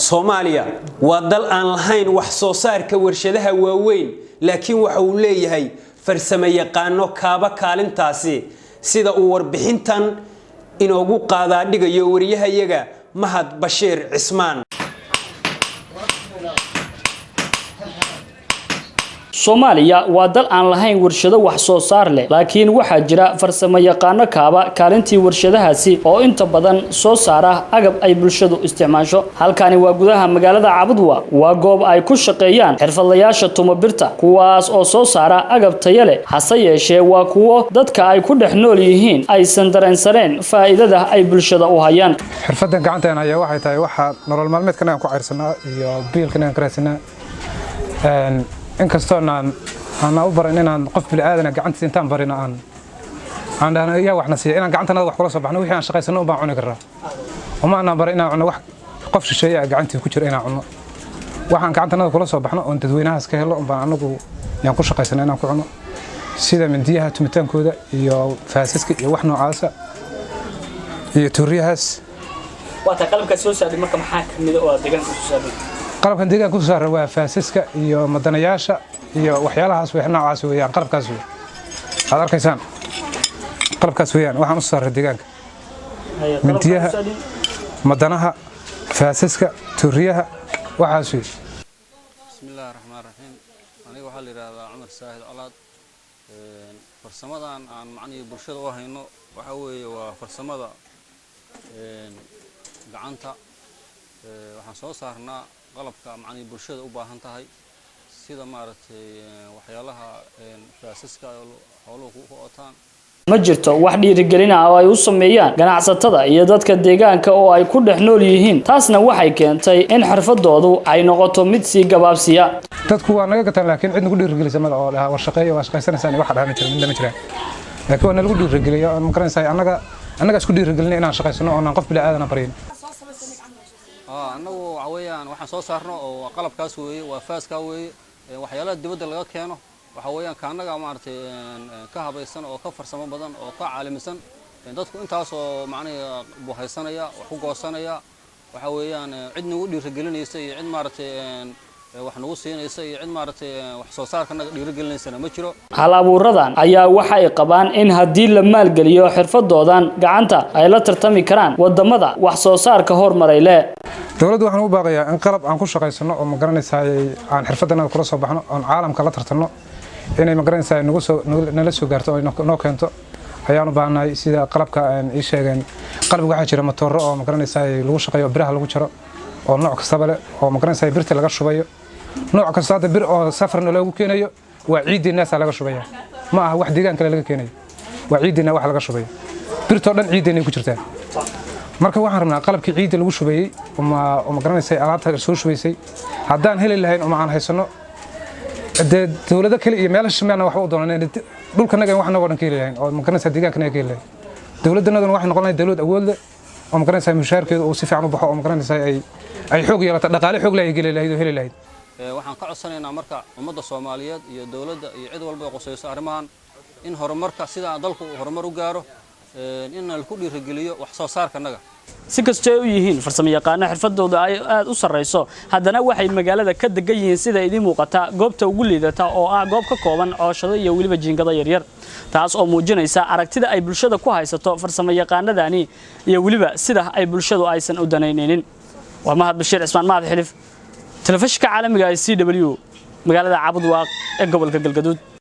Soomaaliya waa dal aan lahayn wax soo saarka warshadaha waaweyn, laakiin waxa uu leeyahay farsamo yaqaano kaaba kaalintaasi, sida uu warbixintan inoogu qaadaa dhigayo wariyahayaga Mahad Bashiir Cismaan. Soomaaliya waa dal aan lahayn warshado wax soo saar leh, laakiin waxaa jira farsamo yaqaano kaaba kaalintii warshadahaasi oo inta badan soo saara agab ay bulshadu isticmaasho. Halkani waa gudaha magaalada Cabudwa. Waa goob ay ku shaqeeyaan xirfadlayaasha tumabirta, kuwaas oo soo saara agab tayo leh. Hase yeeshee, waa kuwo dadka ay ku dhex nool yihiin aysan dareensaneen faa'iidada ay bulshada u hayaan. Xirfadan gacanteen ayaa waxay tahay waxaa nolol maalmeedkan aan ku cayrsanaa iyo biilkan aan ka raadsanaa, inkastoo aan u baran inaan qof bini'aadana gacantiisa intaan barino aan dhahno yaa waxna siiya, inaan gacantanada wax kula soo baxno. Wixii aan shaqaysano un baan cuni karraa. Uma aanaan baran inaan cunno wax qof shisheeye ah gacantii ku jira inaan cunno. Waxaan gacantanada kula soo baxno oon dadweynahaas ka helo un baan anagu yaan ku shaqaysana inaan ku cunno, sida mindiyaha tumitaankooda iyo faasaska iyo wax noocaasa iyo tuuriyahaas. Waata qalabkaad soo saartay. Marka maxaa ka mid ah oo aad deegaanka soo saartay? Qalabkan deegaanka ku saara waa faasaska iyo madanayaasha iyo waxyaalahaas wax noocaas weeyaan. Qalabkaas wey aad arkaysaan, qalabkaas weeyaan waxaan u saaray deegaanka: mindiyaha, madanaha, faasaska, tuuriyaha, waxaas wey. Bismillahi raxmaan raxiim. Aniga waxaa la yidhaahdaa Cumar Saahid Colaad. Farsamadan aan macnihii bulshada u hayno waxaa weeye waa farsamada gacanta. Waxaan soo saarnaa qalabka macnihii bulshada u baahan tahay, sida maaragtay waxyaalaha faasaska xooluhu ku otaan. Ma jirto wax dhiirigelin ah oo ay u sameeyaan ganacsatada iyo dadka deegaanka oo ay ku dhex nool yihiin. Taasna waxay keentay in xirfadoodu ay noqoto mid sii gabaabsiya. Dadku waa naga gataan, laakiin cid nagu dhiirigelisa male oo dhaha war shaqeeya, waa shaqaysanaysaan, waxa dhaha ma jirin, midna ma jiraan. Laakiin waa nalagu dhiirigeliya oo ma garanaysaa, annaga isku dhiirigelinay inaan shaqaysano oonaan qof bini aadana baryin. Annagu waxa weeyaan waxaan soo saarno oo qalabkaas weeye, waa faaskaa weeye. Waxyaalaha dibadda laga keeno waxa weeyaan ka annaga maaragtay ka habaysan oo ka farsamo badan oo ka caalamisan. Dadku intaasoo macnihi buu haysanaya, wax ku goosanaya. Waxa weeyaan cid nagu dhiirigelinaysa iyo cid maaragtay wax nagu siinaysa iyo cid maaragtay wax soo saarka naga dhiirigelinaysana ma jiro. Hal abuuradan ayaa waxa ay qabaan in haddii la maalgeliyo xirfadoodan gacanta ay la tartami karaan wadamada wax soo saarka hormaray leh. Dowladdu waxaan u baaqayaa in qalab aan ku shaqaysano oo ma garanaysaa aan xirfaddanada kula soo baxno oon caalamka la tartanno inay ma garanaysaa nagu soo nala soo gaarto oo noo keento ayaan u baahannahay. Sida qalabka ii sheegeen, qalab waxaa jira matooro oo ma garanaysaa lagu shaqeeyo, biraha lagu jaro oo nooc kastaba leh, oo ma garanaysaa birta laga shubayo nooc kasta. Hadda bir oo safarna loogu keenayo waa ciiddeenaasaa laga shubaya, ma aha wax deegaan kale laga keenayo. Waa ciiddeenna wax laga shubayo, birtoo dhan ciiddeenay ku jirtaa. Marka waxaan rabnaa qalabkii ciidda lagu shubayey oo ma garanaysa alaabta soo shubaysay haddaan heli lahayn uma aan haysano dee dowlado kale iyo meelo shimeelna waxba u doonanen, dhulkanaga wax nagoo dhan ka heli lahayn oo ma garanaysa deegaankanaga ka heli lahayn. Dowladdanaduna waxay noqon lahayd dowlad awood leh oo ma garanaysa mushaharkeedu uu si fiican u baxo oo ma garanaysa ay xoog yeelato, dhaqaale xoog leh ay geli lahayd oo heli lahayd. Waxaan ka codsanaynaa marka ummadda Soomaaliyeed iyo dowladda iyo cid walba ay qusayso arrimahan in horumarka sidaa dalku uu horumar u gaaro in laku dhiirigeliyo wax soo saarkanaga. Si kastoo ay u yihiin farsamo yaqaano xirfadooda ay aad u sarreyso, haddana waxay magaalada ka degan yihiin, sida idiin muuqata, goobta ugu liidata oo ah goob ka kooban cooshado iyo weliba jiingado yaryar, taas oo muujinaysa aragtida ay bulshada ku haysato farsamo yaqaanadani iyo weliba sida ay bulshadu aysan u danaynaynin. Waa Mahad Bashiir Cismaan, Mahad Xilif, telefishinka caalamiga ee CW, magaalada Cabudwaaq ee gobolka Galgaduud.